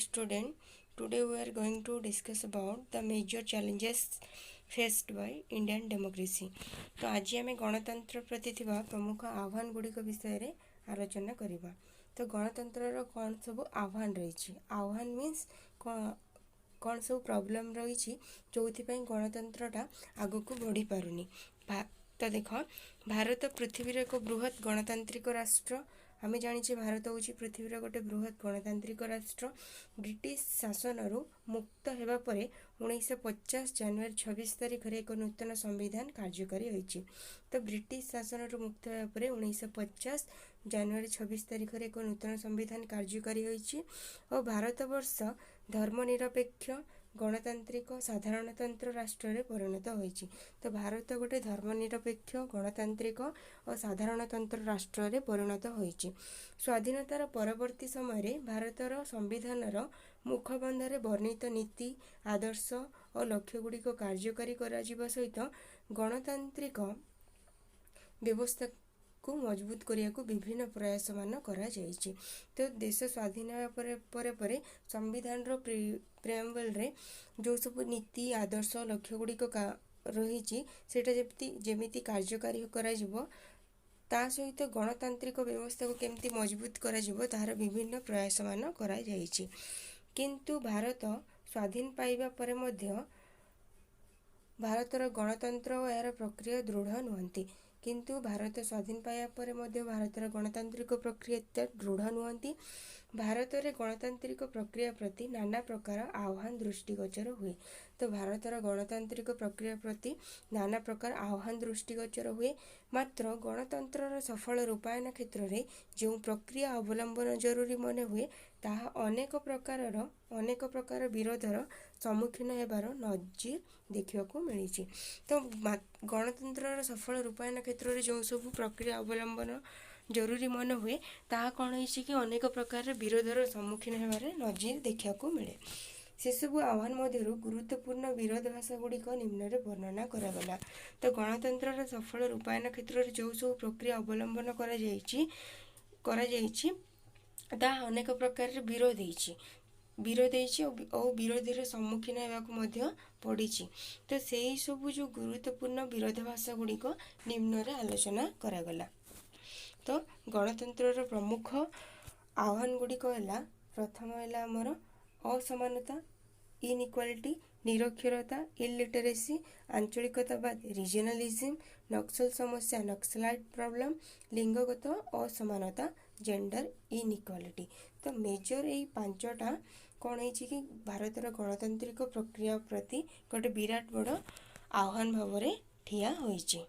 Student, today we are going to discuss about the major challenges faced by Indian democracy. ତ ଆଜି ଆମେ ଗଣତନ୍ତ୍ର ପ୍ରତି ଥିବା ପ୍ରମୁଖ ଆହ୍ୱାନ ଗୁଡ଼ିକ ବିଷୟରେ ଆଲୋଚନା କରିବା। ତ ଗଣତନ୍ତ୍ରର କ'ଣ ସବୁ ଆହ୍ୱାନ ରହିଛି? ଆହ୍ୱାନ ମିନ୍ସ କ'ଣ କ'ଣ ସବୁ ପ୍ରୋବ୍ଲେମ୍ ରହିଛି, ଯେଉଁଥିପାଇଁ ଗଣତନ୍ତ୍ରଟା ଆଗକୁ ବଢ଼ିପାରୁନି। ତ ଦେଖ, ଭାରତ ପୃଥିବୀର ଏକ ବୃହତ୍ ଗଣତାନ୍ତ୍ରିକ ରାଷ୍ଟ୍ର। ଆମେ ଜାଣିଛେ, ଭାରତ ହେଉଛି ପୃଥିବୀର ଗୋଟେ ବୃହତ୍ ଗଣତାନ୍ତ୍ରିକ ରାଷ୍ଟ୍ର। ବ୍ରିଟିଶ ଶାସନରୁ ମୁକ୍ତ ହେବା ପରେ 1950 ଜାନୁଆରୀ 26 ତାରିଖରେ ଏକ ନୂତନ ସମ୍ବିଧାନ କାର୍ଯ୍ୟକାରୀ ହୋଇଛି। ତ ବ୍ରିଟିଶ ଶାସନରୁ ମୁକ୍ତ ହେବା ପରେ 1950 ଜାନୁଆରୀ 26 ତାରିଖରେ ଏକ ନୂତନ ସମ୍ବିଧାନ କାର୍ଯ୍ୟକାରୀ ହୋଇଛି ଓ ଭାରତବର୍ଷ ଧର୍ମନିରପେକ୍ଷ ଗଣତାନ୍ତ୍ରିକ ସାଧାରଣତନ୍ତ୍ର ରାଷ୍ଟ୍ରରେ ପରିଣତ ହୋଇଛି। ତ ଭାରତ ଗୋଟେ ଧର୍ମନିରପେକ୍ଷ, ଗଣତାନ୍ତ୍ରିକ ଓ ସାଧାରଣତନ୍ତ୍ର ରାଷ୍ଟ୍ରରେ ପରିଣତ ହୋଇଛି। ସ୍ୱାଧୀନତାର ପରବର୍ତ୍ତୀ ସମୟରେ ଭାରତର ସମ୍ବିଧାନର ମୁଖବନ୍ଧରେ ବର୍ଣ୍ଣିତ ନୀତି, ଆଦର୍ଶ ଓ ଲକ୍ଷ୍ୟଗୁଡ଼ିକ କାର୍ଯ୍ୟକାରୀ କରାଯିବା ସହିତ ଗଣତାନ୍ତ୍ରିକ ବ୍ୟବସ୍ଥାକୁ ମଜବୁତ କରିବାକୁ ବିଭିନ୍ନ ପ୍ରୟାସମାନ କରାଯାଇଛି। ତ ଦେଶ ସ୍ୱାଧୀନ ହେବା ପରେ ପରେ ସମ୍ବିଧାନର ପ୍ରିଆମ୍ବଲରେ ଯେଉଁ ସବୁ ନୀତି, ଆଦର୍ଶ, ଲକ୍ଷ୍ୟ ଗୁଡ଼ିକ ରହିଛି, ସେଇଟା ଯେମିତି କାର୍ଯ୍ୟକାରୀ କରାଯିବ, ତା ସହିତ ଗଣତାନ୍ତ୍ରିକ ବ୍ୟବସ୍ଥାକୁ କେମିତି ମଜବୁତ କରାଯିବ, ତାହାର ବିଭିନ୍ନ ପ୍ରୟାସମାନ କରାଯାଇଛି। କିନ୍ତୁ ଭାରତ ସ୍ୱାଧୀନ ପାଇବା ପରେ ମଧ୍ୟ ଭାରତର ଗଣତନ୍ତ୍ର ଓ ଏହାର ପ୍ରକ୍ରିୟା ଦୃଢ଼ ନୁହନ୍ତି। କିନ୍ତୁ ଭାରତ ସ୍ୱାଧୀନ ପାଇବା ପରେ ମଧ୍ୟ ଭାରତର ଗଣତାନ୍ତ୍ରିକ ପ୍ରକ୍ରିୟା ଏତେ ଦୃଢ଼ ନୁହନ୍ତି। ଭାରତରେ ଗଣତାନ୍ତ୍ରିକ ପ୍ରକ୍ରିୟା ପ୍ରତି ନାନା ପ୍ରକାର ଆହ୍ୱାନ ଦୃଷ୍ଟିଗୋଚର ହୁଏ। ତ ଭାରତର ଗଣତାନ୍ତ୍ରିକ ପ୍ରକ୍ରିୟା ପ୍ରତି ନାନା ପ୍ରକାର ଆହ୍ୱାନ ଦୃଷ୍ଟିଗୋଚର ହୁଏ। ମାତ୍ର ଗଣତନ୍ତ୍ରର ସଫଳ ରୂପାୟନ କ୍ଷେତ୍ରରେ ଯେଉଁ ପ୍ରକ୍ରିୟା ଅବଲମ୍ବନ ଜରୁରୀ ମନେ ହୁଏ, ତାହା ଅନେକ ପ୍ରକାର ବିରୋଧର ସମ୍ମୁଖୀନ ହେବାର ନଜିର ଦେଖିବାକୁ ମିଳିଛି। ତ ଗଣତନ୍ତ୍ରର ସଫଳ ରୂପାୟନ କ୍ଷେତ୍ରରେ ଯେଉଁ ସବୁ ପ୍ରକ୍ରିୟା ଅବଲମ୍ବନ ଜରୁରୀ ମନେ ହୁଏ, ତାହା କ'ଣ ହେଇଛି କି ଅନେକ ପ୍ରକାରର ବିରୋଧର ସମ୍ମୁଖୀନ ହେବାରେ ନଜିର ଦେଖିବାକୁ ମିଳେ। ସେସବୁ ଆହ୍ୱାନ ମଧ୍ୟରୁ ଗୁରୁତ୍ୱପୂର୍ଣ୍ଣ ବିରୋଧାଭାସ ଗୁଡ଼ିକ ନିମ୍ନରେ ବର୍ଣ୍ଣନା କରାଗଲା। ତ ଗଣତନ୍ତ୍ରର ସଫଳ ରୂପାୟନ କ୍ଷେତ୍ରରେ ଯେଉଁ ସବୁ ପ୍ରକ୍ରିୟା ଅବଲମ୍ବନ କରାଯାଇଛି, ତାହା ଅନେକ ପ୍ରକାରର ବିରୋଧ ହେଇଛି ଓ ବିରୋଧୀର ସମ୍ମୁଖୀନ ହେବାକୁ ମଧ୍ୟ ପଡ଼ିଛି। ତ ସେଇ ସବୁ ଯେଉଁ ଗୁରୁତ୍ୱପୂର୍ଣ୍ଣ ବିରୋଧାଭାସ ଗୁଡ଼ିକ ନିମ୍ନରେ ଆଲୋଚନା କରାଗଲା। ତ ଗଣତନ୍ତ୍ରର ପ୍ରମୁଖ ଆହ୍ୱାନ ଗୁଡ଼ିକ ହେଲା, ପ୍ରଥମ ହେଲା ଆମର ଅସମାନତା, ଇନ୍ଇକ୍ୱାଲିଟି, ନିରକ୍ଷରତା, ଇଲିଟରେସି, ଆଞ୍ଚଳିକତାବାଦ, ରିଜନାଲିଜିମ୍, ନକ୍ସଲ ସମସ୍ୟା, ନକ୍ସଲାଇଟ୍ ପ୍ରୋବ୍ଲେମ୍, ଲିଙ୍ଗଗତ ଅସମାନତା, ଜେଣ୍ଡର ଇନ୍ଇକ୍ୱାଲିଟି। ତ ମେଜର ଏଇ ପାଞ୍ଚଟା କ'ଣ ହେଇଛି କି ଭାରତର ଗଣତାନ୍ତ୍ରିକ ପ୍ରକ୍ରିୟା ପ୍ରତି ଗୋଟେ ବିରାଟ ବଡ଼ ଆହ୍ୱାନ ଭାବରେ ଠିଆ ହୋଇଛି।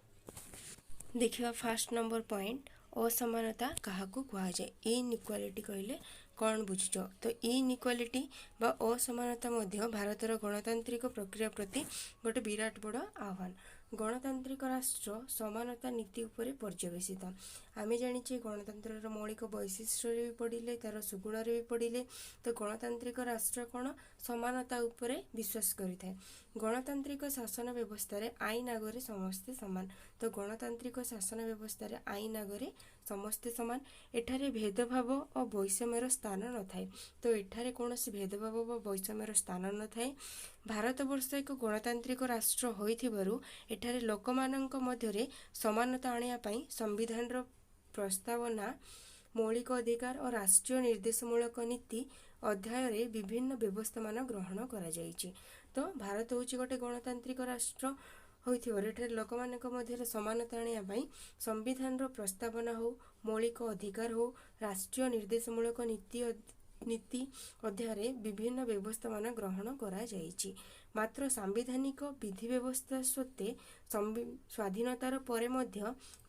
ଦେଖିବା ଫାର୍ଷ୍ଟ ନମ୍ବର ପଏଣ୍ଟ, ଅସମାନତା କାହାକୁ କୁହାଯାଏ? ଇନ୍ଇକ୍ୱାଲିଟି କହିଲେ କ'ଣ ବୁଝୁଛ? ତ ଇନ୍ଇକ୍ୱାଲିଟି ବା ଅସମାନତା ମଧ୍ୟ ଭାରତର ଗଣତାନ୍ତ୍ରିକ ପ୍ରକ୍ରିୟା ପ୍ରତି ଗୋଟେ ବିରାଟ ବଡ଼ ଆହ୍ୱାନ। ଗଣତାନ୍ତ୍ରିକ ରାଷ୍ଟ୍ର ସମାନତା ନୀତି ଉପରେ ପର୍ଯ୍ୟବେସିତ। ଆମେ ଜାଣିଛେ, ଗଣତନ୍ତ୍ରର ମୌଳିକ ବୈଶିଷ୍ଟ୍ୟରେ ବି ପଢ଼ିଲେ, ତାର ସୁଗୁଣରେ ବି ପଢ଼ିଲେ। ତ ଗଣତାନ୍ତ୍ରିକ ରାଷ୍ଟ୍ର କ'ଣ ସମାନତା ଉପରେ ବିଶ୍ୱାସ କରିଥାଏ। ଗଣତାନ୍ତ୍ରିକ ଶାସନ ବ୍ୟବସ୍ଥାରେ ଆଇନ ଆଗରେ ସମସ୍ତେ ସମାନ। ତ ଗଣତାନ୍ତ୍ରିକ ଶାସନ ବ୍ୟବସ୍ଥାରେ ଆଇନ ଆଗରେ ସମସ୍ତେ ସମାନ। ଏଠାରେ ଭେଦଭାବ ଓ ବୈଷମ୍ୟର ସ୍ଥାନ ନଥାଏ। ତ ଏଠାରେ କୌଣସି ଭେଦଭାବ ବା ବୈଷମ୍ୟର ସ୍ଥାନ ନଥାଏ। ଭାରତବର୍ଷ ଏକ ଗଣତାନ୍ତ୍ରିକ ରାଷ୍ଟ୍ର ହୋଇଥିବାରୁ ଏଠାରେ ଲୋକମାନଙ୍କ ମଧ୍ୟରେ ସମାନତା ଆଣିବା ପାଇଁ ସମ୍ବିଧାନର ପ୍ରସ୍ତାବନା, ମୌଳିକ ଅଧିକାର ଓ ରାଷ୍ଟ୍ରୀୟ ନିର୍ଦ୍ଦେଶମୂଳକ ନୀତି ଅଧ୍ୟାୟରେ ବିଭିନ୍ନ ବ୍ୟବସ୍ଥାମାନ ଗ୍ରହଣ କରାଯାଇଛି। ତ ଭାରତ ହେଉଛି ଗୋଟେ ଗଣତାନ୍ତ୍ରିକ ରାଷ୍ଟ୍ର ହୋଇଥିବାରୁ ଏଠାରେ ଲୋକମାନଙ୍କ ମଧ୍ୟରେ ସମାନତା ଆଣିବା ପାଇଁ ସମ୍ବିଧାନର ପ୍ରସ୍ତାବନା ହଉ, ମୌଳିକ ଅଧିକାର ହଉ, ରାଷ୍ଟ୍ରୀୟ ନିର୍ଦ୍ଦେଶମୂଳକ ନୀତି ଅଧ୍ୟାୟରେ ବିଭିନ୍ନ ବ୍ୟବସ୍ଥାମାନ ଗ୍ରହଣ କରାଯାଇଛି। ମାତ୍ର ସାମ୍ବିଧାନିକ ବିଧି ବ୍ୟବସ୍ଥା ସତ୍ତ୍ୱେ ସ୍ୱାଧୀନତାର ପରେ ମଧ୍ୟ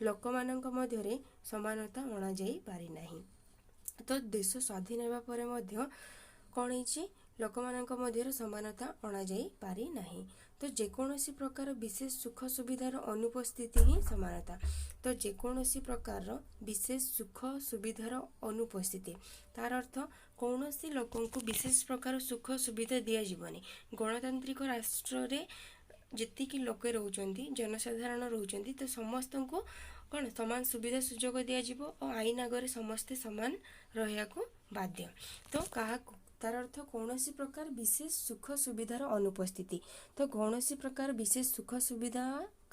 ଲୋକମାନଙ୍କ ମଧ୍ୟରେ ସମାନତା ଅଣାଯାଇ ପାରିନାହିଁ। ତ ଦେଶ ସ୍ୱାଧୀନ ହେବା ପରେ ମଧ୍ୟ କ'ଣ ହେଇଛି? ଲୋକମାନଙ୍କ ମଧ୍ୟରେ ସମାନତା ଅଣାଯାଇ ପାରିନାହିଁ। ତ ଯେକୌଣସି ପ୍ରକାର ବିଶେଷ ସୁଖ ସୁବିଧାର ଅନୁପସ୍ଥିତି ହିଁ ସମାନତା। ତ ଯେକୌଣସି ପ୍ରକାରର ବିଶେଷ ସୁଖ ସୁବିଧାର ଅନୁପସ୍ଥିତି, ତାର ଅର୍ଥ କୌଣସି ଲୋକଙ୍କୁ ବିଶେଷ ପ୍ରକାର ସୁଖ ସୁବିଧା ଦିଆଯିବନି। ଗଣତାନ୍ତ୍ରିକ ରାଷ୍ଟ୍ରରେ ଯେତିକି ଲୋକେ ରହୁଛନ୍ତି, ଜନସାଧାରଣ ରହୁଛନ୍ତି, ତ ସମସ୍ତଙ୍କୁ କ'ଣ ସମାନ ସୁବିଧା ସୁଯୋଗ ଦିଆଯିବ ଓ ଆଇନ ଆଗରେ ସମସ୍ତେ ସମାନ ରହିବାକୁ ବାଧ୍ୟ। ତ କାହାକୁ ତାର ଅର୍ଥ କୌଣସି ପ୍ରକାର ବିଶେଷ ସୁଖ ସୁବିଧାର ଅନୁପସ୍ଥିତି। ତ କୌଣସି ପ୍ରକାର ବିଶେଷ ସୁଖ ସୁବିଧା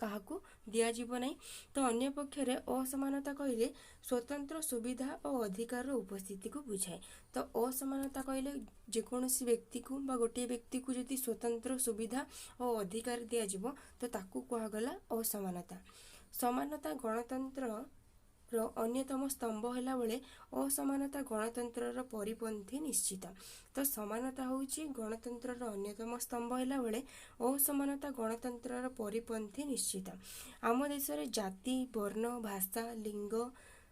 କାହାକୁ ଦିଆଯିବ ନାହିଁ। ତ ଅନ୍ୟ ପକ୍ଷରେ ଅସମାନତା କହିଲେ ସ୍ୱତନ୍ତ୍ର ସୁବିଧା ଓ ଅଧିକାରର ଉପସ୍ଥିତିକୁ ବୁଝାଏ। ତ ଅସମାନତା କହିଲେ ଯେକୌଣସି ବ୍ୟକ୍ତିକୁ ବା ଗୋଟିଏ ବ୍ୟକ୍ତିକୁ ଯଦି ସ୍ୱତନ୍ତ୍ର ସୁବିଧା ଓ ଅଧିକାର ଦିଆଯିବ, ତ ତାକୁ କୁହାଗଲା ଅସମାନତା। ସମାନତା ଗଣତନ୍ତ୍ରର ଅନ୍ୟତମ ସ୍ତମ୍ଭ ହେଲା ବେଳେ ଅସମାନତା ଗଣତନ୍ତ୍ରର ପରିପନ୍ଥୀ ନିଶ୍ଚିତ। ତ ସମାନତା ହେଉଛି ଗଣତନ୍ତ୍ରର ଅନ୍ୟତମ ସ୍ତମ୍ଭ ହେଲା ବେଳେ ଅସମାନତା ଗଣତନ୍ତ୍ରର ପରିପନ୍ଥୀ ନିଶ୍ଚିତ। ଆମ ଦେଶରେ ଜାତି, ବର୍ଣ୍ଣ, ଭାଷା, ଲିଙ୍ଗ,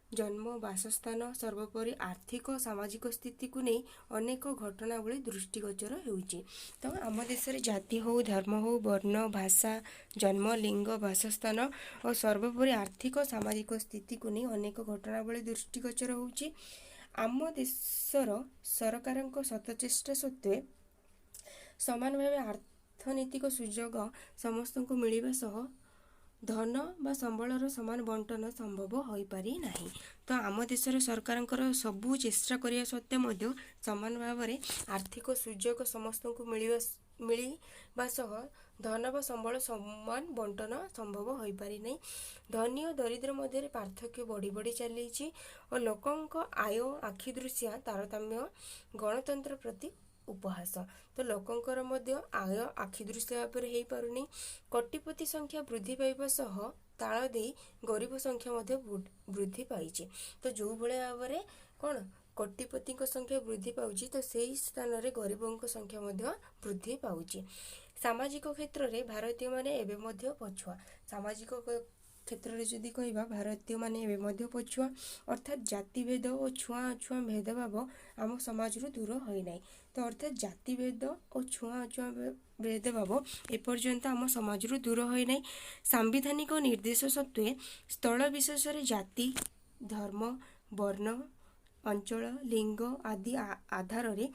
ଜନ୍ମ, ବାସସ୍ଥାନ, ସର୍ବୋପରି ଆର୍ଥିକ ସାମାଜିକ ସ୍ଥିତିକୁ ନେଇ ଅନେକ ଘଟଣାବଳୀ ଦୃଷ୍ଟିଗୋଚର ହେଉଛି। ତ ଆମ ଦେଶରେ ଜାତି ହଉ, ଧର୍ମ ହଉ, ବର୍ଣ୍ଣ, ଭାଷା, ଜନ୍ମ, ଲିଙ୍ଗ, ବାସସ୍ଥାନ ଓ ସର୍ବୋପରି ଆର୍ଥିକ ସାମାଜିକ ସ୍ଥିତିକୁ ନେଇ ଅନେକ ଘଟଣାବଳୀ ଦୃଷ୍ଟିଗୋଚର ହେଉଛି। ଆମ ଦେଶର ସରକାରଙ୍କ ଶତଚେଷ୍ଟା ସତ୍ତ୍ୱେ ସମାନ ଭାବେ ଅର୍ଥନୈତିକ ସୁଯୋଗ ସମସ୍ତଙ୍କୁ ମିଳିବା ସହ ଧନ ବା ସମ୍ବଳର ସମାନ ବଣ୍ଟନ ସମ୍ଭବ ହୋଇପାରି ନାହିଁ। ତ ଆମ ଦେଶର ସରକାରଙ୍କର ସବୁ ଚେଷ୍ଟା କରିବା ସତ୍ତ୍ୱେ ମଧ୍ୟ ସମାନ ଭାବରେ ଆର୍ଥିକ ସୁଯୋଗ ସମସ୍ତଙ୍କୁ ମିଳିବା ସହ ଧନ ବା ସମ୍ବଳ ସମାନ ବଣ୍ଟନ ସମ୍ଭବ ହୋଇପାରି ନାହିଁ। ଧନୀ ଓ ଦରିଦ୍ର ମଧ୍ୟରେ ପାର୍ଥକ୍ୟ ବଢ଼ି ବଢ଼ି ଚାଲିଛି ଓ ଲୋକଙ୍କ ଆୟ ଆଖିଦୃଶିଆ ତାରତମ୍ୟ ଗଣତନ୍ତ୍ର ପ୍ରତି ଉପହାସ। ତ ଲୋକଙ୍କର ମଧ୍ୟ ଆୟ ଆଖିଦୃଶିଆ ଭାବରେ ହେଇପାରୁନି। କୋଟିପତି ସଂଖ୍ୟା ବୃଦ୍ଧି ପାଇବା ସହ ତାଳ ଦେଇ ଗରିବ ସଂଖ୍ୟା ମଧ୍ୟ ବୃଦ୍ଧି ପାଇଛି। ତ ଯେଉଁଭଳି ଭାବରେ କ'ଣ କୋଟିପତିଙ୍କ ସଂଖ୍ୟା ବୃଦ୍ଧି ପାଉଛି, ତ ସେଇ ସ୍ଥାନରେ ଗରିବଙ୍କ ସଂଖ୍ୟା ମଧ୍ୟ ବୃଦ୍ଧି ପାଉଛି। ସାମାଜିକ କ୍ଷେତ୍ରରେ ଭାରତୀୟମାନେ ଏବେ ମଧ୍ୟ ପଛୁଆ। ସାମାଜିକ କ୍ଷେତ୍ରରେ ଯଦି କହିବା, ଭାରତୀୟମାନେ ଏବେ ମଧ୍ୟ ପଛୁଆ, ଅର୍ଥାତ୍ ଜାତିଭେଦ ଓ ଛୁଆଁ ଅଛୁଆଁ ଭେଦଭାବ ଆମ ସମାଜରୁ ଦୂର ହୋଇନାହିଁ। ତ ଅର୍ଥାତ୍ ଜାତିଭେଦ ଓ ଛୁଆଁ ଅଛୁଆଁ ଭେଦଭାବ ଏପର୍ଯ୍ୟନ୍ତ ଆମ ସମାଜରୁ ଦୂର ହୋଇନାହିଁ। ସାମ୍ବିଧାନିକ ନିର୍ଦ୍ଦେଶ ସତ୍ତ୍ୱେ ସ୍ଥଳ ବିଶେଷରେ ଜାତି, ଧର୍ମ, ବର୍ଣ୍ଣ, ଅଞ୍ଚଳ, ଲିଙ୍ଗ ଆଦି ଆଧାରରେ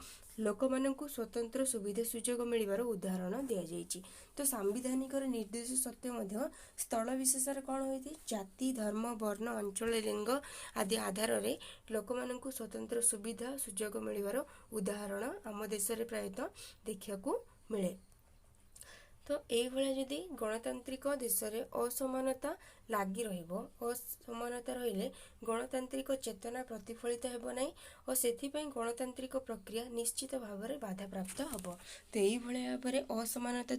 ଲୋକମାନଙ୍କୁ ସ୍ୱତନ୍ତ୍ର ସୁବିଧା ସୁଯୋଗ ମିଳିବାର ଉଦାହରଣ ଦିଆଯାଇଛି। ତ ସାମ୍ବିଧାନିକର ନିର୍ଦ୍ଦେଶ ସତ୍ତ୍ୱେ ମଧ୍ୟ ସ୍ଥଳ ବିଶେଷରେ କ'ଣ ହୋଇଥାଏ? ଜାତି, ଧର୍ମ, ବର୍ଣ୍ଣ, ଅଞ୍ଚଳ, ଲିଙ୍ଗ ଆଦି ଆଧାରରେ ଲୋକମାନଙ୍କୁ ସ୍ୱତନ୍ତ୍ର ସୁବିଧା ସୁଯୋଗ ମିଳିବାର ଉଦାହରଣ ଆମ ଦେଶରେ ପ୍ରାୟତଃ ଦେଖିବାକୁ ମିଳେ। ତ ଏଇଭଳିଆ ଯଦି ଗଣତାନ୍ତ୍ରିକ ଦେଶରେ ଅସମାନତା ଲାଗି ରହିବ, ଅସମାନତା ରହିଲେ ଗଣତାନ୍ତ୍ରିକ ଚେତନା ପ୍ରତିଫଳିତ ହେବ ନାହିଁ ଓ ସେଥିପାଇଁ ଗଣତାନ୍ତ୍ରିକ ପ୍ରକ୍ରିୟା ନିଶ୍ଚିତ ଭାବରେ ବାଧାପ୍ରାପ୍ତ ହେବ। ତ ଏଇଭଳିଆ ଭାବରେ ଅସମାନତା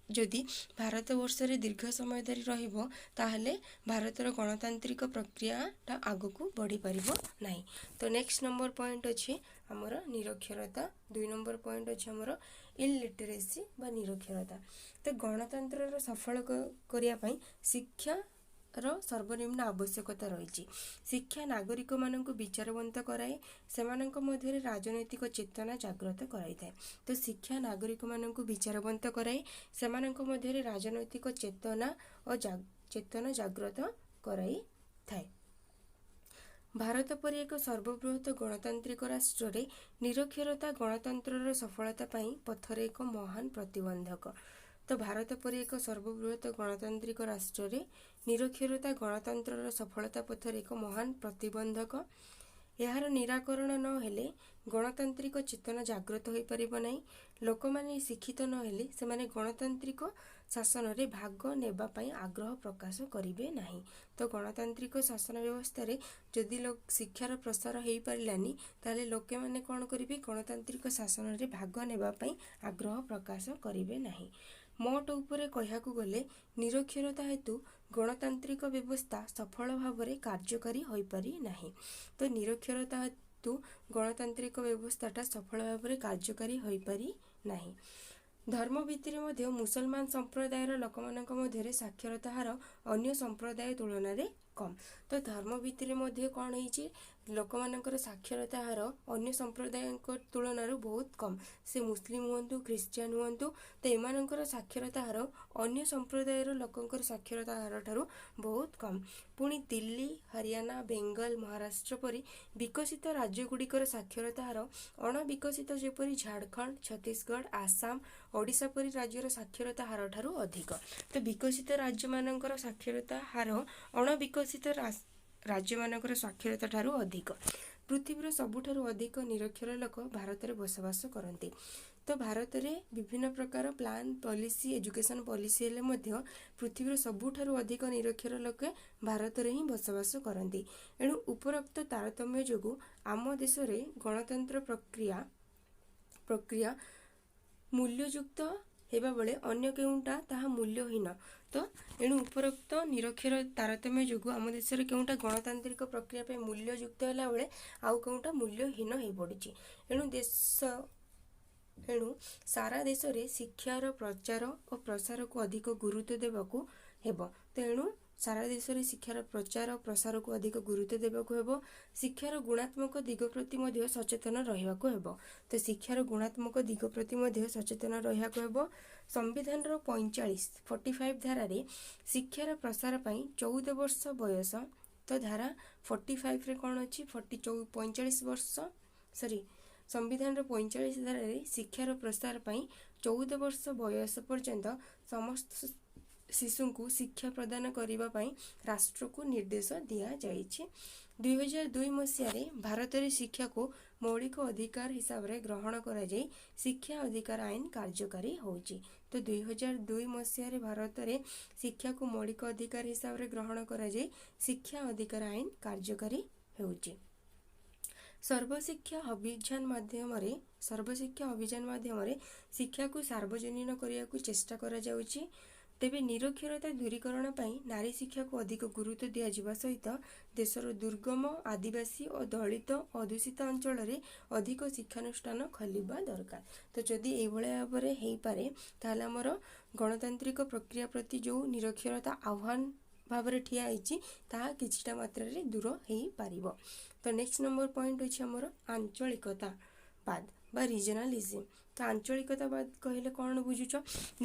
ଯଦି ଭାରତବର୍ଷରେ ଦୀର୍ଘ ସମୟ ଧରି ରହିବ, ତାହେଲେ ଭାରତର ଗଣତାନ୍ତ୍ରିକ ପ୍ରକ୍ରିୟାଟା ଆଗକୁ ବଢ଼ିପାରିବ ନାହିଁ। ତ ନେକ୍ସଟ ନମ୍ବର ପଏଣ୍ଟ ଅଛି ଆମର ନିରକ୍ଷରତା। 2 ନମ୍ବର ପଏଣ୍ଟ ଅଛି ଆମର ଇଲିଟରେସି ବା ନିରକ୍ଷରତା। ତ ଗଣତନ୍ତ୍ରର ସଫଳ କରିବା ପାଇଁ ଶିକ୍ଷାର ସର୍ବନିମ୍ନ ଆବଶ୍ୟକତା ରହିଛି। ଶିକ୍ଷା ନାଗରିକମାନଙ୍କୁ ବିଚାରବନ୍ତ କରାଏ, ସେମାନଙ୍କ ମଧ୍ୟରେ ରାଜନୈତିକ ଚେତନା ଜାଗ୍ରତ କରାଇଥାଏ। ତ ଶିକ୍ଷା ନାଗରିକମାନଙ୍କୁ ବିଚାରବନ୍ତ କରାଏ, ସେମାନଙ୍କ ମଧ୍ୟରେ ରାଜନୈତିକ ଚେତନା ଓ ଚେତନା ଜାଗ୍ରତ କରାଇଥାଏ। ଭାରତ ପରି ଏକ ସର୍ବବୃହତ ଗଣତାନ୍ତ୍ରିକ ରାଷ୍ଟ୍ରରେ ନିରକ୍ଷରତା ଗଣତନ୍ତ୍ରର ସଫଳତା ପାଇଁ ପଥରେ ଏକ ମହାନ ପ୍ରତିବନ୍ଧକ। ତ ଭାରତ ପରି ଏକ ସର୍ବବୃହତ ଗଣତାନ୍ତ୍ରିକ ରାଷ୍ଟ୍ରରେ ନିରକ୍ଷରତା ଗଣତନ୍ତ୍ରର ସଫଳତା ପଥରେ ଏକ ମହାନ ପ୍ରତିବନ୍ଧକ। ଏହାର ନିରାକରଣ ନହେଲେ ଗଣତାନ୍ତ୍ରିକ ଚେତନା ଜାଗ୍ରତ ହୋଇପାରିବ ନାହିଁ। ଲୋକମାନେ ଶିକ୍ଷିତ ନହେଲେ ସେମାନେ ଗଣତାନ୍ତ୍ରିକ ଶାସନରେ ଭାଗ ନେବା ପାଇଁ ଆଗ୍ରହ ପ୍ରକାଶ କରିବେ ନାହିଁ। ତ ଗଣତାନ୍ତ୍ରିକ ଶାସନ ବ୍ୟବସ୍ଥାରେ ଯଦି ଶିକ୍ଷାର ପ୍ରସାର ହେଇପାରିଲାନି, ତାହେଲେ ଲୋକମାନେ କ'ଣ କରିବେ? ଗଣତାନ୍ତ୍ରିକ ଶାସନରେ ଭାଗ ନେବା ପାଇଁ ଆଗ୍ରହ ପ୍ରକାଶ କରିବେ ନାହିଁ। ମୋଟ ଉପରେ କହିବାକୁ ଗଲେ ନିରକ୍ଷରତା ହେତୁ ଗଣତାନ୍ତ୍ରିକ ବ୍ୟବସ୍ଥା ସଫଳ ଭାବରେ କାର୍ଯ୍ୟକାରୀ ହୋଇପାରି ନାହିଁ। ତ ନିରକ୍ଷରତା ହେତୁ ଗଣତାନ୍ତ୍ରିକ ବ୍ୟବସ୍ଥାଟା ସଫଳ ଭାବରେ କାର୍ଯ୍ୟକାରୀ ହୋଇପାରି ନାହିଁ। ଧର୍ମ ଭିତ୍ତିରେ ମଧ୍ୟ ମୁସଲମାନ ସମ୍ପ୍ରଦାୟର ଲୋକମାନଙ୍କ ମଧ୍ୟରେ ସାକ୍ଷରତା ହାର ଅନ୍ୟ ସମ୍ପ୍ରଦାୟ ତୁଳନାରେ କମ୍। ତ ଧର୍ମ ଭିତ୍ତିରେ ମଧ୍ୟ କ'ଣ ହେଇଛି? ଲୋକମାନଙ୍କର ସାକ୍ଷରତା ହାର ଅନ୍ୟ ସମ୍ପ୍ରଦାୟଙ୍କ ତୁଳନାରୁ ବହୁତ କମ୍। ସେ ମୁସଲିମ ହୁଅନ୍ତୁ, ଖ୍ରୀଷ୍ଟିଆନ ହୁଅନ୍ତୁ, ତ ଏମାନଙ୍କର ସାକ୍ଷରତା ହାର ଅନ୍ୟ ସମ୍ପ୍ରଦାୟର ଲୋକଙ୍କର ସାକ୍ଷରତା ହାର ଠାରୁ ବହୁତ କମ୍। ପୁଣି ଦିଲ୍ଲୀ, ହରିୟାଣା, ବେଙ୍ଗଲ, ମହାରାଷ୍ଟ୍ର ପରି ବିକଶିତ ରାଜ୍ୟଗୁଡ଼ିକର ସାକ୍ଷରତା ହାର ଅଣବିକଶିତ ଯେପରି ଝାଡ଼ଖଣ୍ଡ, ଛତିଶଗଡ଼, ଆସାମ, ଓଡ଼ିଶା ପରି ରାଜ୍ୟର ସାକ୍ଷରତା ହାର ଠାରୁ ଅଧିକ। ତ ବିକଶିତ ରାଜ୍ୟମାନଙ୍କର ସାକ୍ଷରତା ହାର ଅଣବିକଶିତ ରାଜ୍ୟମାନଙ୍କର ସାକ୍ଷରତା ଠାରୁ ଅଧିକ। ପୃଥିବୀର ସବୁଠାରୁ ଅଧିକ ନିରକ୍ଷର ଲୋକ ଭାରତରେ ବସବାସ କରନ୍ତି। ତ ଭାରତରେ ବିଭିନ୍ନ ପ୍ରକାର ପ୍ଲାନ୍, ପଲିସି, ଏଜୁକେସନ୍ ପଲିସି ହେଲେ ମଧ୍ୟ ପୃଥିବୀର ସବୁଠାରୁ ଅଧିକ ନିରକ୍ଷର ଲୋକେ ଭାରତରେ ହିଁ ବସବାସ କରନ୍ତି। ଏଣୁ ଉପରୋକ୍ତ ତାରତମ୍ୟ ଯୋଗୁଁ ଆମ ଦେଶରେ ଗଣତନ୍ତ୍ର ପ୍ରକ୍ରିୟା ମୂଲ୍ୟଯୁକ୍ତ ହେବା ବେଳେ ଅନ୍ୟ କେଉଁଟା ତାହା ମୂଲ୍ୟହୀନ। ତ ଏଣୁ ଉପରୋକ୍ତ ନିରକ୍ଷର ତାରତମ୍ୟ ଯୋଗୁଁ ଆମ ଦେଶରେ କେଉଁଟା ଗଣତାନ୍ତ୍ରିକ ପ୍ରକ୍ରିୟା ପାଇଁ ମୂଲ୍ୟଯୁକ୍ତ ହେଲା ବେଳେ ଆଉ କେଉଁଟା ମୂଲ୍ୟହୀନ ହୋଇପଡ଼ିଛି। ଏଣୁ ସାରା ଦେଶରେ ଶିକ୍ଷାର ପ୍ରଚାର ଓ ପ୍ରସାରକୁ ଅଧିକ ଗୁରୁତ୍ୱ ଦେବାକୁ ହେବ। ତ ଏଣୁ ସାରା ଦେଶରେ ଶିକ୍ଷାର ପ୍ରଚାର ପ୍ରସାରକୁ ଅଧିକ ଗୁରୁତ୍ୱ ଦେବାକୁ ହେବ। ଶିକ୍ଷାର ଗୁଣାତ୍ମକ ଦିଗ ପ୍ରତି ମଧ୍ୟ ସଚେତନ ରହିବାକୁ ହେବ। ତ ଶିକ୍ଷାର ଗୁଣାତ୍ମକ ଦିଗ ପ୍ରତି ମଧ୍ୟ ସଚେତନ ରହିବାକୁ ହେବ। ସମ୍ବିଧାନର 45, 45 ଧାରାରେ ଶିକ୍ଷାର ପ୍ରସାର ପାଇଁ 14 ବର୍ଷ ବୟସ। ତ ଧାରା 45ରେ କ'ଣ ଅଛି? 40, 45 ବର୍ଷ, ସରି, ସମ୍ବିଧାନର 45 ଧାରାରେ ଶିକ୍ଷାର ପ୍ରସାର ପାଇଁ 14 ବର୍ଷ ବୟସ ପର୍ଯ୍ୟନ୍ତ ସମସ୍ତ ଶିଶୁଙ୍କୁ ଶିକ୍ଷା ପ୍ରଦାନ କରିବା ପାଇଁ ରାଷ୍ଟ୍ରକୁ ନିର୍ଦ୍ଦେଶ ଦିଆଯାଇଛି। 2002 ମସିହାରେ ଭାରତରେ ଶିକ୍ଷାକୁ ମୌଳିକ ଅଧିକାର ହିସାବରେ ଗ୍ରହଣ କରାଯାଇ ଶିକ୍ଷା ଅଧିକାର ଆଇନ କାର୍ଯ୍ୟକାରୀ ହେଉଛି। ତ 2002 ମସିହାରେ ଭାରତରେ ଶିକ୍ଷାକୁ ମୌଳିକ ଅଧିକାର ହିସାବରେ ଗ୍ରହଣ କରାଯାଇ ଶିକ୍ଷା ଅଧିକାର ଆଇନ କାର୍ଯ୍ୟକାରୀ ହେଉଛି। ସର୍ବଶିକ୍ଷା ଅଭିଯାନ ମାଧ୍ୟମରେ ଶିକ୍ଷାକୁ ସାର୍ବଜନୀନ କରିବାକୁ ଚେଷ୍ଟା କରାଯାଉଛି। ତେବେ ନିରକ୍ଷରତା ଦୂରୀକରଣ ପାଇଁ ନାରୀ ଶିକ୍ଷାକୁ ଅଧିକ ଗୁରୁତ୍ୱ ଦିଆଯିବା ସହିତ ଦେଶର ଦୁର୍ଗମ, ଆଦିବାସୀ ଓ ଦଳିତ ଅଧ୍ୟୁଷିତ ଅଞ୍ଚଳରେ ଅଧିକ ଶିକ୍ଷାନୁଷ୍ଠାନ ଖୋଲିବା ଦରକାର। ତ ଯଦି ଏଇଭଳିଆ ଭାବରେ ହେଇପାରେ, ତାହେଲେ ଆମର ଗଣତାନ୍ତ୍ରିକ ପ୍ରକ୍ରିୟା ପ୍ରତି ଯେଉଁ ନିରକ୍ଷରତା ଆହ୍ୱାନ ଭାବରେ ଠିଆ ହେଇଛି, ତାହା କିଛିଟା ମାତ୍ରାରେ ଦୂର ହେଇପାରିବ। ତ ନେକ୍ସଟ ନମ୍ବର ପଏଣ୍ଟ ଅଛି ଆମର ଆଞ୍ଚଳିକତାବାଦ ବା ରିଜନାଲିଜିମ୍। ତ ଆଞ୍ଚଳିକତାବାଦ କହିଲେ କ'ଣ ବୁଝୁଛ?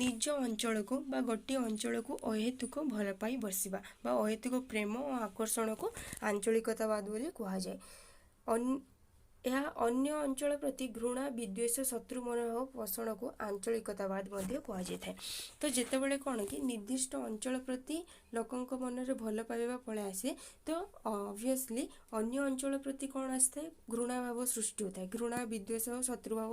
ନିଜ ଅଞ୍ଚଳକୁ ବା ଗୋଟିଏ ଅଞ୍ଚଳକୁ ଅହେତୁକ ଭଲ ପାଇ ବସିବା ବା ଅହେତୁକ ପ୍ରେମ ଓ ଆକର୍ଷଣକୁ ଆଞ୍ଚଳିକତାବାଦ ବୋଲି କୁହାଯାଏ। ଏହା ଅନ୍ୟ ଅଞ୍ଚଳ ପ୍ରତି ଘୃଣା, ବିଦ୍ୱେଷ, ଶତ୍ରୁ ମନୋଭାବ ପୋଷଣକୁ ଆଞ୍ଚଳିକତାବାଦ ମଧ୍ୟ କୁହାଯାଇଥାଏ। ତ ଯେତେବେଳେ କ'ଣ କି ନିର୍ଦ୍ଦିଷ୍ଟ ଅଞ୍ଚଳ ପ୍ରତି ଲୋକଙ୍କ ମନରେ ଭଲ ପାଇବା ପଳେଇ ଆସେ, ତ ଅବଭିୟସଲି ଅନ୍ୟ ଅଞ୍ଚଳ ପ୍ରତି କ'ଣ ଆସିଥାଏ? ଘୃଣା ଭାବ ସୃଷ୍ଟି ହୋଇଥାଏ। ଘୃଣା, ବିଦ୍ୱେଷ, ଶତ୍ରୁଭାବ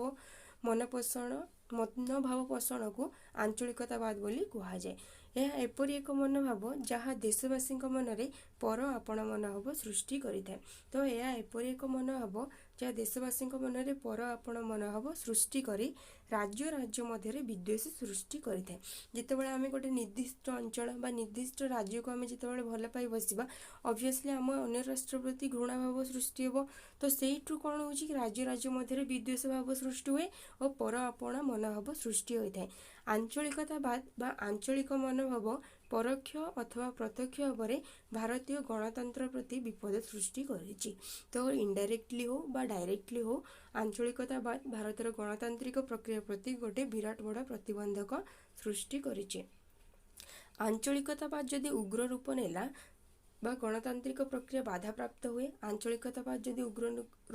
ମନୋଭାବ ପୋଷଣକୁ ଆଞ୍ଚଳିକତାବାଦ ବୋଲି କୁହାଯାଏ। ଏହା ଏପରି ଏକ ମନୋଭାବ ଯାହା ଦେଶବାସୀଙ୍କ ମନରେ ପର ଆପଣା ମନୋଭାବ ସୃଷ୍ଟି କରିଥାଏ। ତ ଏହା ଏପରି ଏକ ମନୋଭାବ ଯାହା ଦେଶବାସୀଙ୍କ ମନରେ ପର ଆପଣା ମନୋଭାବ ସୃଷ୍ଟି କରି ରାଜ୍ୟ ରାଜ୍ୟ ମଧ୍ୟରେ ବିଦ୍ୱେଷ ସୃଷ୍ଟି କରିଥାଏ। ଯେତେବେଳେ ଆମେ ଗୋଟେ ନିର୍ଦ୍ଦିଷ୍ଟ ଅଞ୍ଚଳ ବା ନିର୍ଦ୍ଦିଷ୍ଟ ରାଜ୍ୟକୁ ଆମେ ଯେତେବେଳେ ଭଲ ପାଇ ବସିବା, ଅବଭିୟସଲି ଆମ ଅନ୍ୟ ରାଷ୍ଟ୍ର ପ୍ରତି ଘୃଣା ଭାବ ସୃଷ୍ଟି ହେବ। ତ ସେଇଠୁ କ'ଣ ହେଉଛି କି ରାଜ୍ୟ ରାଜ୍ୟ ମଧ୍ୟରେ ବିଦ୍ୱେଷ ଭାବ ସୃଷ୍ଟି ହୁଏ ଓ ପର ଆପଣା ମନୋଭାବ ସୃଷ୍ଟି ହୋଇଥାଏ। ଆଞ୍ଚଳିକତାବାଦ ବା ଆଞ୍ଚଳିକ ମନୋଭାବ ପରୋକ୍ଷ ଅଥବା ପ୍ରତ୍ୟକ୍ଷ ଭାବରେ ଭାରତୀୟ ଗଣତନ୍ତ୍ର ପ୍ରତି ବିପଦ ସୃଷ୍ଟି କରିଛି। ତ ଇନଡାଇରେକ୍ଟଲି ହଉ ବା ଡାଇରେକ୍ଟଲି ହଉ, ଆଞ୍ଚଳିକତାବାଦ ଭାରତର ଗଣତାନ୍ତ୍ରିକ ପ୍ରକ୍ରିୟା ପ୍ରତି ଗୋଟେ ବିରାଟ ବଡ଼ ପ୍ରତିବନ୍ଧକ ସୃଷ୍ଟି କରିଛି। ଆଞ୍ଚଳିକତାବାଦ ଯଦି ଉଗ୍ର ରୂପ ନେଲା ବା ଗଣତାନ୍ତ୍ରିକ ପ୍ରକ୍ରିୟା ବାଧାପ୍ରାପ୍ତ ହୁଏ। ଆଞ୍ଚଳିକତାବାଦ ଯଦି ଉଗ୍ର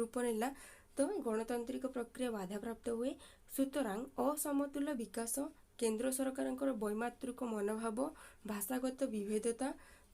ରୂପ ନେଲା, ତ ଗଣତାନ୍ତ୍ରିକ ପ୍ରକ୍ରିୟା ବାଧାପ୍ରାପ୍ତ ହୁଏ। ସୁତରାଂ ଅସମତୁଲ ବିକାଶ, କେନ୍ଦ୍ର ସରକାରଙ୍କର ବୈମାତୃକ ମନୋଭାବ, ଭାଷାଗତ ବିଭେଦତା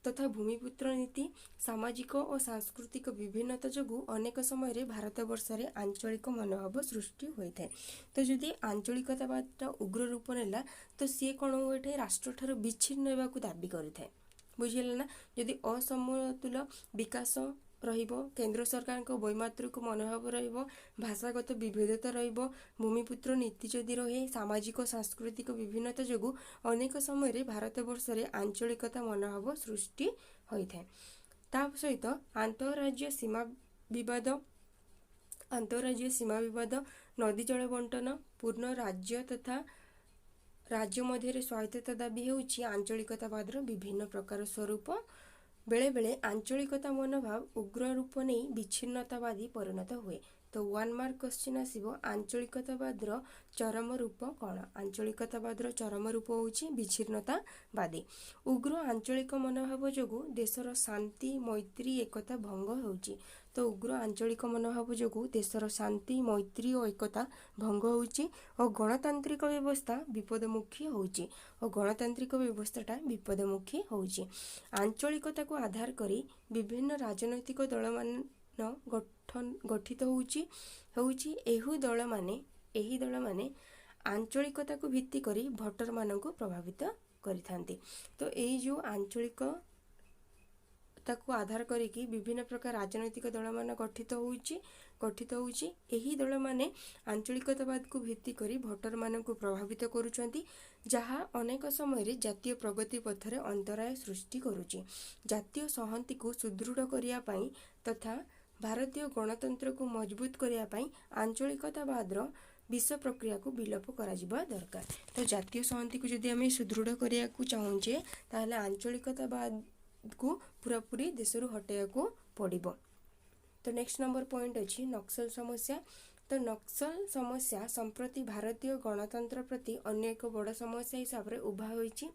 ତଥା ଭୂମିପୁତ୍ର ନୀତି, ସାମାଜିକ ଓ ସାଂସ୍କୃତିକ ବିଭିନ୍ନତା ଯୋଗୁଁ ଅନେକ ସମୟରେ ଭାରତବର୍ଷରେ ଆଞ୍ଚଳିକ ମନୋଭାବ ସୃଷ୍ଟି ହୋଇଥାଏ। ତ ଯଦି ଆଞ୍ଚଳିକତାବାଦଟା ଉଗ୍ର ରୂପ ନେଲା, ତ ସିଏ କ'ଣ ହୋଇଥାଏ? ରାଷ୍ଟ୍ରଠାରୁ ବିଚ୍ଛିନ୍ନ ହେବାକୁ ଦାବି କରିଥାଏ। ବୁଝିହେଲା ନା? ଯଦି ଅସମତୁଲ ବିକାଶ ରହିବ, କେନ୍ଦ୍ର ସରକାରଙ୍କ ବୈମାତୃକ ମନୋଭାବ ରହିବ, ଭାଷାଗତ ବିଭେଦତା ରହିବ, ଭୂମିପୁତ୍ର ନୀତି ଯଦି ରହେ, ସାମାଜିକ ସାଂସ୍କୃତିକ ବିଭିନ୍ନତା ଯୋଗୁଁ ଅନେକ ସମୟରେ ଭାରତବର୍ଷରେ ଆଞ୍ଚଳିକତା ମନୋଭାବ ସୃଷ୍ଟି ହୋଇଥାଏ। ତା ସହିତ ଆନ୍ତଃରାଜ୍ୟ ସୀମା ବିବାଦ, ନଦୀ ଜଳ ବଣ୍ଟନ, ପୂର୍ଣ୍ଣ ରାଜ୍ୟ ତଥା ରାଜ୍ୟ ମଧ୍ୟରେ ସ୍ୱାୟତ୍ତତା ଦାବି ହେଉଛି ଆଞ୍ଚଳିକତାବାଦର ବିଭିନ୍ନ ପ୍ରକାର ସ୍ୱରୂପ। ବେଳେବେଳେ ଆଞ୍ଚଳିକତା ମନୋଭାବ ଉଗ୍ର ରୂପ ନେଇ ବିଚ୍ଛିନ୍ନତାବାଦୀ ପରିଣତ ହୁଏ। ତ ୱାନ୍ ମାର୍କ କ୍ୱେଶ୍ଚିନ୍ ଆସିବ, ଆଞ୍ଚଳିକତାବାଦର ଚରମ ରୂପ କ'ଣ? ଆଞ୍ଚଳିକତାବାଦର ଚରମ ରୂପ ହେଉଛି ବିଚ୍ଛିନ୍ନତାବାଦୀ। ଉଗ୍ର ଆଞ୍ଚଳିକ ମନୋଭାବ ଯୋଗୁଁ ଦେଶର ଶାନ୍ତି, ମୈତ୍ରୀ, ଏକତା ଭଙ୍ଗ ହେଉଛି। ତ ଉଗ୍ର ଆଞ୍ଚଳିକ ମନୋଭାବ ଯୋଗୁଁ ଦେଶର ଶାନ୍ତି, ମୈତ୍ରୀ ଓ ଏକତା ଭଙ୍ଗ ହେଉଛି ଓ ଗଣତାନ୍ତ୍ରିକ ବ୍ୟବସ୍ଥା ବିପଦମୁଖୀ ହେଉଛି ଓ ଗଣତାନ୍ତ୍ରିକ ବ୍ୟବସ୍ଥାଟା ବିପଦମୁଖୀ ହେଉଛି। ଆଞ୍ଚଳିକତାକୁ ଆଧାର କରି ବିଭିନ୍ନ ରାଜନୈତିକ ଦଳମାନ ଗଠନ ଗଠିତ ହେଉଛି। ଏହି ଦଳମାନେ ଆଞ୍ଚଳିକତାକୁ ଭିତ୍ତି କରି ଭୋଟରମାନଙ୍କୁ ପ୍ରଭାବିତ କରିଥାନ୍ତି। ତ ଏଇ ଯେଉଁ ଆଞ୍ଚଳିକ ତାକୁ ଆଧାର କରିକି ବିଭିନ୍ନ ପ୍ରକାର ରାଜନୈତିକ ଦଳମାନ ଗଠିତ ହେଉଛି। ଏହି ଦଳମାନେ ଆଞ୍ଚଳିକତାବାଦକୁ ଭିତ୍ତି କରି ଭୋଟରମାନଙ୍କୁ ପ୍ରଭାବିତ କରୁଛନ୍ତି, ଯାହା ଅନେକ ସମୟରେ ଜାତୀୟ ପ୍ରଗତି ପଥରେ ଅନ୍ତରାୟ ସୃଷ୍ଟି କରୁଛି। ଜାତୀୟ ସଂହତିକୁ ସୁଦୃଢ଼ କରିବା ପାଇଁ ତଥା ଭାରତୀୟ ଗଣତନ୍ତ୍ରକୁ ମଜବୁତ କରିବା ପାଇଁ ଆଞ୍ଚଳିକତାବାଦର ବିଷ ପ୍ରକ୍ରିୟାକୁ ବିଲୋପ କରାଯିବା ଦରକାର। ତ ଜାତୀୟ ସଂହତିକୁ ଯଦି ଆମେ ସୁଦୃଢ଼ କରିବାକୁ ଚାହୁଁଛେ, ତାହେଲେ ଆଞ୍ଚଳିକତାବାଦକୁ ପୁରାପୁରି ଦେଶରୁ ହଟାଇବାକୁ ପଡ଼ିବ। ତ ନେକ୍ସଟ ନମ୍ବର ପଏଣ୍ଟ ଅଛି ନକ୍ସଲ ସମସ୍ୟା। ତ ନକ୍ସଲ ସମସ୍ୟା ସମ୍ପ୍ରତି ଭାରତୀୟ ଗଣତନ୍ତ୍ର ପ୍ରତି ଅନ୍ୟ ଏକ ବଡ଼ ସମସ୍ୟା ହିସାବରେ ଉଭା ହୋଇଛି।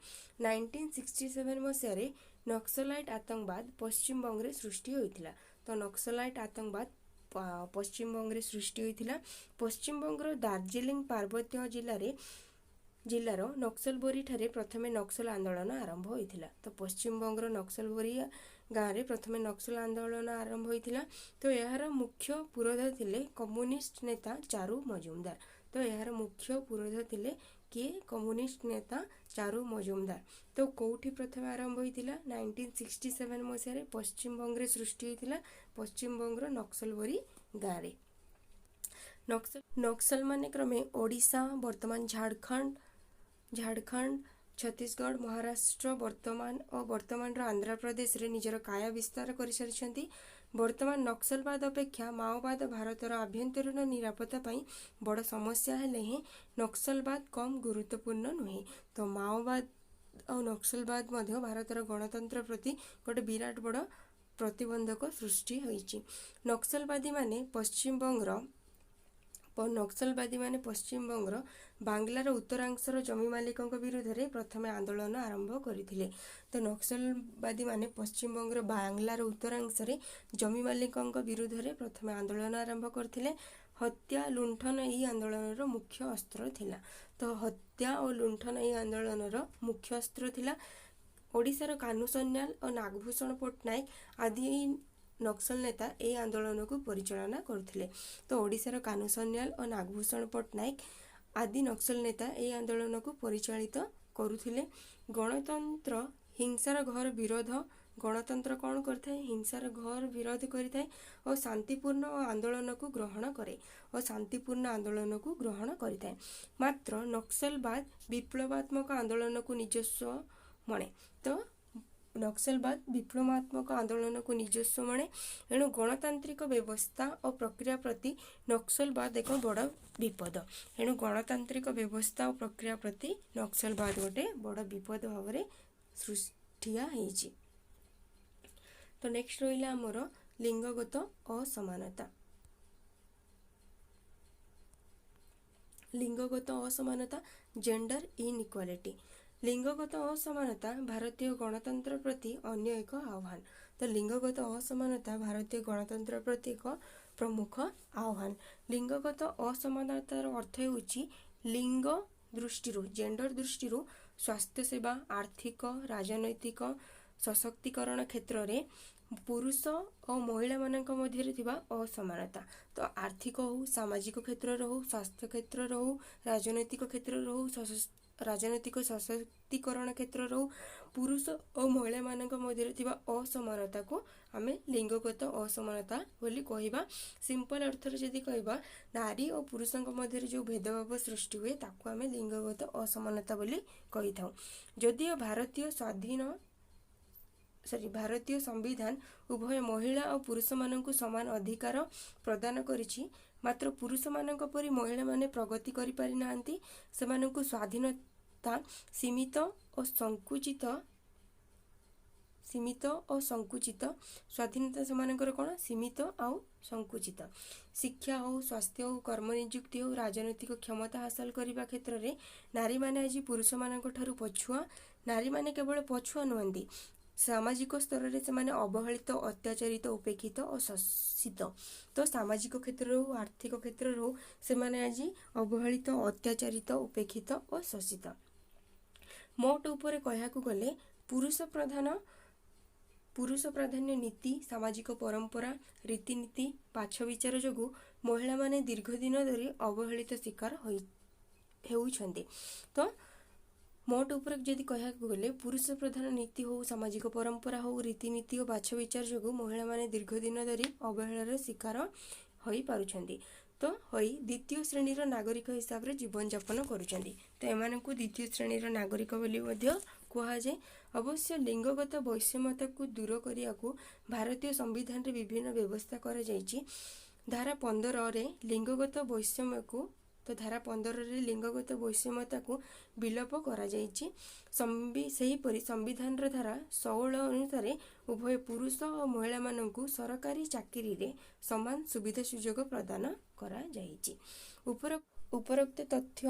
1967 ମସିହାରେ ନକ୍ସଲାଇଟ୍ ଆତଙ୍କବାଦ ପଶ୍ଚିମବଙ୍ଗରେ ସୃଷ୍ଟି ହୋଇଥିଲା। ତ ନକ୍ସଲାଇଟ୍ ଆତଙ୍କବାଦ ପଶ୍ଚିମବଙ୍ଗରେ ସୃଷ୍ଟି ହୋଇଥିଲା। ପଶ୍ଚିମବଙ୍ଗର ଦାର୍ଜିଲିଂ ପାର୍ବତ୍ୟ ଜିଲ୍ଲାର ନକ୍ସଲବରୀଠାରେ ପ୍ରଥମେ ନକ୍ସଲ ଆନ୍ଦୋଳନ ଆରମ୍ଭ ହୋଇଥିଲା। ତ ପଶ୍ଚିମବଙ୍ଗର ନକ୍ସଲବରୀ ଗାଁରେ ପ୍ରଥମେ ନକ୍ସଲ ଆନ୍ଦୋଳନ ଆରମ୍ଭ ହୋଇଥିଲା। ତ ଏହାର ମୁଖ୍ୟ ପୁରୋଧା ଥିଲେ କମ୍ୟୁନିଷ୍ଟ ନେତା ଚାରୁ ମଜୁମଦାର। ତ ଏହାର ମୁଖ୍ୟ ପୁରୋଧା ଥିଲେ କିଏ? କମ୍ୟୁନିଷ୍ଟ ନେତା ଚାରୁ ମଜୁମଦାର। ତ କେଉଁଠି ପ୍ରଥମେ ଆରମ୍ଭ ହୋଇଥିଲା? 1967 ମସିହାରେ ପଶ୍ଚିମବଙ୍ଗରେ ସୃଷ୍ଟି ହୋଇଥିଲା, ପଶ୍ଚିମବଙ୍ଗର ନକ୍ସଲବରୀ ଗାଁରେ। ନକ୍ସଲମାନେ କ୍ରମେ ଓଡ଼ିଶା, ବର୍ତ୍ତମାନ ଝାଡ଼ଖଣ୍ଡ, ଛତିଶଗଡ଼, ମହାରାଷ୍ଟ୍ର ବର୍ତ୍ତମାନ ଓ ବର୍ତ୍ତମାନର ଆନ୍ଧ୍ରପ୍ରଦେଶରେ ନିଜର କାୟା ବିସ୍ତାର କରିସାରିଛନ୍ତି। ବର୍ତ୍ତମାନ ନକ୍ସଲବାଦ ଅପେକ୍ଷା ମାଓବାଦ ଭାରତର ଆଭ୍ୟନ୍ତରୀଣ ନିରାପତ୍ତା ପାଇଁ ବଡ଼ ସମସ୍ୟା ହେଲେ ହେଁ ନକ୍ସଲବାଦ କମ୍ ଗୁରୁତ୍ୱପୂର୍ଣ୍ଣ ନୁହେଁ। ତ ମାଓବାଦ ଆଉ ନକ୍ସଲବାଦ ମଧ୍ୟ ଭାରତର ଗଣତନ୍ତ୍ର ପ୍ରତି ଗୋଟେ ବିରାଟ ବଡ଼ ପ୍ରତିବନ୍ଧକ ସୃଷ୍ଟି ହୋଇଛି। ନକ୍ସଲବାଦୀମାନେ ପଶ୍ଚିମବଙ୍ଗର ବାଂଲାର ଉତ୍ତରାଂଶର ଜମି ମାଲିକଙ୍କ ବିରୁଦ୍ଧରେ ପ୍ରଥମେ ଆନ୍ଦୋଳନ ଆରମ୍ଭ କରିଥିଲେ। ତ ନକ୍ସଲବାଦୀମାନେ ପଶ୍ଚିମବଙ୍ଗର ବାଂଲାର ଉତ୍ତରାଂଶରେ ଜମି ମାଲିକଙ୍କ ବିରୁଦ୍ଧରେ ପ୍ରଥମେ ଆନ୍ଦୋଳନ ଆରମ୍ଭ କରିଥିଲେ। ହତ୍ୟା, ଲୁଣ୍ଠନ ଏହି ଆନ୍ଦୋଳନର ମୁଖ୍ୟ ଅସ୍ତ୍ର ଥିଲା। ତ ହତ୍ୟା ଓ ଲୁଣ୍ଠନ ଏହି ଆନ୍ଦୋଳନର ମୁଖ୍ୟ ଅସ୍ତ୍ର ଥିଲା। ଓଡ଼ିଶାର କାହ୍ନୁ ସନ୍ୟାଲ ଓ ନାଗଭୂଷଣ ପଟ୍ଟନାୟକ ଆଦି ଏହି ନକ୍ସଲ ନେତା ଏହି ଆନ୍ଦୋଳନକୁ ପରିଚାଳନା କରୁଥିଲେ। ତ ଓଡ଼ିଶାର କାହ୍ନୁ ସନ୍ୟାଲ ଓ ନାଗଭୂଷଣ ପଟ୍ଟନାୟକ ଆଦି ନକ୍ସଲ ନେତା ଏହି ଆନ୍ଦୋଳନକୁ ପରିଚାଳିତ କରୁଥିଲେ। ଗଣତନ୍ତ୍ର ହିଂସାର ଘୋର ବିରୋଧ। ଗଣତନ୍ତ୍ର କ'ଣ କରିଥାଏ? ହିଂସାର ଘୋର ବିରୋଧ କରିଥାଏ ଓ ଶାନ୍ତିପୂର୍ଣ୍ଣ ଆନ୍ଦୋଳନକୁ ଗ୍ରହଣ କରିଥାଏ। ମାତ୍ର ନକ୍ସଲବାଦ ବିପ୍ଳବାତ୍ମକ ଆନ୍ଦୋଳନକୁ ନିଜସ୍ୱ ମଣେ। ତ ନକ୍ସଲବାଦ ବିପ୍ଳବାତ୍ମକ ଆନ୍ଦୋଳନକୁ ନିଜସ୍ୱ ମଣେ। ଏଣୁ ଗଣତାନ୍ତ୍ରିକ ବ୍ୟବସ୍ଥା ଓ ପ୍ରକ୍ରିୟା ପ୍ରତି ନକ୍ସଲବାଦ ଏକ ବଡ଼ ବିପଦ। ଏଣୁ ଗଣତାନ୍ତ୍ରିକ ବ୍ୟବସ୍ଥା ଓ ପ୍ରକ୍ରିୟା ପ୍ରତି ନକ୍ସଲବାଦ ଗୋଟେ ବଡ଼ ବିପଦ ଭାବରେ ଠିଆ ହେଇଛି। ତ ନେକ୍ସଟ ରହିଲା ଆମର ଲିଙ୍ଗଗତ ଅସମାନତା। ଲିଙ୍ଗଗତ ଅସମାନତା, ଜେଣ୍ଡର ଇନ୍ଇକ୍ୱାଲିଟି। ଲିଙ୍ଗଗତ ଅସମାନତା ଭାରତୀୟ ଗଣତନ୍ତ୍ର ପ୍ରତି ଅନ୍ୟ ଏକ ଆହ୍ୱାନ। ତ ଲିଙ୍ଗଗତ ଅସମାନତା ଭାରତୀୟ ଗଣତନ୍ତ୍ର ପ୍ରତି ଏକ ପ୍ରମୁଖ ଆହ୍ୱାନ। ଲିଙ୍ଗଗତ ଅସମାନତାର ଅର୍ଥ ହେଉଛି ଲିଙ୍ଗ ଦୃଷ୍ଟିରୁ, ଜେଣ୍ଡର ଦୃଷ୍ଟିରୁ ସ୍ୱାସ୍ଥ୍ୟ ସେବା, ଆର୍ଥିକ, ରାଜନୈତିକ ସଶକ୍ତିକରଣ କ୍ଷେତ୍ରରେ ପୁରୁଷ ଓ ମହିଳାମାନଙ୍କ ମଧ୍ୟରେ ଥିବା ଅସମାନତା। ତ ଆର୍ଥିକ ହଉ, ସାମାଜିକ କ୍ଷେତ୍ରରେ ହଉ, ସ୍ୱାସ୍ଥ୍ୟ କ୍ଷେତ୍ରରେ ହଉ, ରାଜନୈତିକ କ୍ଷେତ୍ରରେ ହଉ, ରାଜନୈତିକ ସଶକ୍ତିକରଣ କ୍ଷେତ୍ରରେ ହଉ, ପୁରୁଷ ଓ ମହିଳାମାନଙ୍କ ମଧ୍ୟରେ ଥିବା ଅସମାନତାକୁ ଆମେ ଲିଙ୍ଗଗତ ଅସମାନତା ବୋଲି କହିବା। ସିମ୍ପଲ ଅର୍ଥରେ ଯଦି କହିବା, ନାରୀ ଓ ପୁରୁଷଙ୍କ ମଧ୍ୟରେ ଯେଉଁ ଭେଦଭାବ ସୃଷ୍ଟି ହୁଏ, ତାକୁ ଆମେ ଲିଙ୍ଗଗତ ଅସମାନତା ବୋଲି କହିଥାଉ। ଯଦିଓ ଭାରତୀୟ ସ୍ୱାଧୀନ ସରି ଭାରତୀୟ ସମ୍ବିଧାନ ଉଭୟ ମହିଳା ଓ ପୁରୁଷମାନଙ୍କୁ ସମାନ ଅଧିକାର ପ୍ରଦାନ କରିଛି, ମାତ୍ର ପୁରୁଷମାନଙ୍କ ପରି ମହିଳାମାନେ ପ୍ରଗତି କରିପାରିନାହାନ୍ତି। ସେମାନଙ୍କୁ ସ୍ୱାଧୀନତା ସୀମିତ ଓ ସଂକୁଚିତ। ସ୍ୱାଧୀନତା ସେମାନଙ୍କର କ'ଣ? ସୀମିତ ଆଉ ସଂକୁଚିତ। ଶିକ୍ଷା ହଉ, ସ୍ୱାସ୍ଥ୍ୟ ହଉ, କର୍ମ ନିଯୁକ୍ତି ହଉ, ରାଜନୈତିକ କ୍ଷମତା ହାସଲ କରିବା କ୍ଷେତ୍ରରେ ନାରୀମାନେ ଆଜି ପୁରୁଷମାନଙ୍କ ଠାରୁ ପଛୁଆ। ନାରୀମାନେ କେବଳ ପଛୁଆ ନୁହନ୍ତି, ସାମାଜିକ ସ୍ତରରେ ସେମାନେ ଅବହେଳିତ, ଅତ୍ୟାଚାରିତ, ଉପେକ୍ଷିତ ଓ ଶୋଷିତ। ତ ସାମାଜିକ କ୍ଷେତ୍ରରେ ହଉ, ଆର୍ଥିକ କ୍ଷେତ୍ରରେ ହଉ, ସେମାନେ ଆଜି ଅବହେଳିତ, ଅତ୍ୟାଚାରିତ, ଉପେକ୍ଷିତ ଓ ଶୋଷିତ। ମୋଟ ଉପରେ କହିବାକୁ ଗଲେ ପୁରୁଷ ପ୍ରଧାନ ପୁରୁଷ ପ୍ରାଧାନ୍ୟ ନୀତି, ସାମାଜିକ ପରମ୍ପରା, ରୀତିନୀତି, ବାଛ ବିଚାର ଯୋଗୁଁ ମହିଳାମାନେ ଦୀର୍ଘ ଦିନ ଧରି ଅବହେଳିତ ଶିକାର ହୋଇ ହେଉଛନ୍ତି। ତ ମୋଟ ଉପରେ ଯଦି କହିବାକୁ ଗଲେ, ପୁରୁଷ ପ୍ରଧାନ ନୀତି ହଉ, ସାମାଜିକ ପରମ୍ପରା ହଉ, ରୀତିନୀତି ଓ ବାଛ ବିଚାର ଯୋଗୁଁ ମହିଳାମାନେ ଦୀର୍ଘ ଦିନ ଧରି ଅବହେଳାର ଶିକାର ହୋଇପାରୁଛନ୍ତି, ତ ହୋଇ ଦ୍ୱିତୀୟ ଶ୍ରେଣୀର ନାଗରିକ ହିସାବରେ ଜୀବନଯାପନ କରୁଛନ୍ତି। ତ ଏମାନଙ୍କୁ ଦ୍ୱିତୀୟ ଶ୍ରେଣୀର ନାଗରିକ ବୋଲି ମଧ୍ୟ କୁହାଯାଏ। ଅବଶ୍ୟ ଲିଙ୍ଗଗତ ବୈଷମ୍ୟତାକୁ ଦୂର କରିବାକୁ ଭାରତୀୟ ସମ୍ବିଧାନରେ ବିଭିନ୍ନ ବ୍ୟବସ୍ଥା କରାଯାଇଛି। ଧାରା 15ରେ ଲିଙ୍ଗଗତ ବୈଷମ୍ୟକୁ, ତ ଧାରା 15ରେ ଲିଙ୍ଗଗତ ବୈଷମ୍ୟତାକୁ ବିଲୋପ କରାଯାଇଛି। ସେହିପରି ସମ୍ବିଧାନର ଧାରା 16 ଅନୁସାରେ ଉଭୟ ପୁରୁଷ ଓ ମହିଳାମାନଙ୍କୁ ସରକାରୀ ଚାକିରିରେ ସମାନ ସୁବିଧା ସୁଯୋଗ ପ୍ରଦାନ କରାଯାଇଛି। ଉପରୋକ୍ତ ତଥ୍ୟ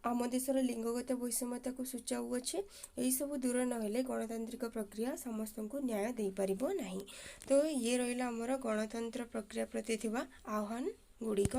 ଆମ ଦେଶର ଲିଙ୍ଗଗତ ବୈଷମ୍ୟତାକୁ ସୂଚାଉଅଛି। ଏହିସବୁ ଦୂର ନହେଲେ ଗଣତାନ୍ତ୍ରିକ ପ୍ରକ୍ରିୟା ସମସ୍ତଙ୍କୁ ନ୍ୟାୟ ଦେଇପାରିବ ନାହିଁ। ତ ଇଏ ରହିଲା ଆମର ଗଣତନ୍ତ୍ର ପ୍ରକ୍ରିୟା ପ୍ରତି ଥିବା ଆହ୍ୱାନ ଗୁଡ଼ିକ।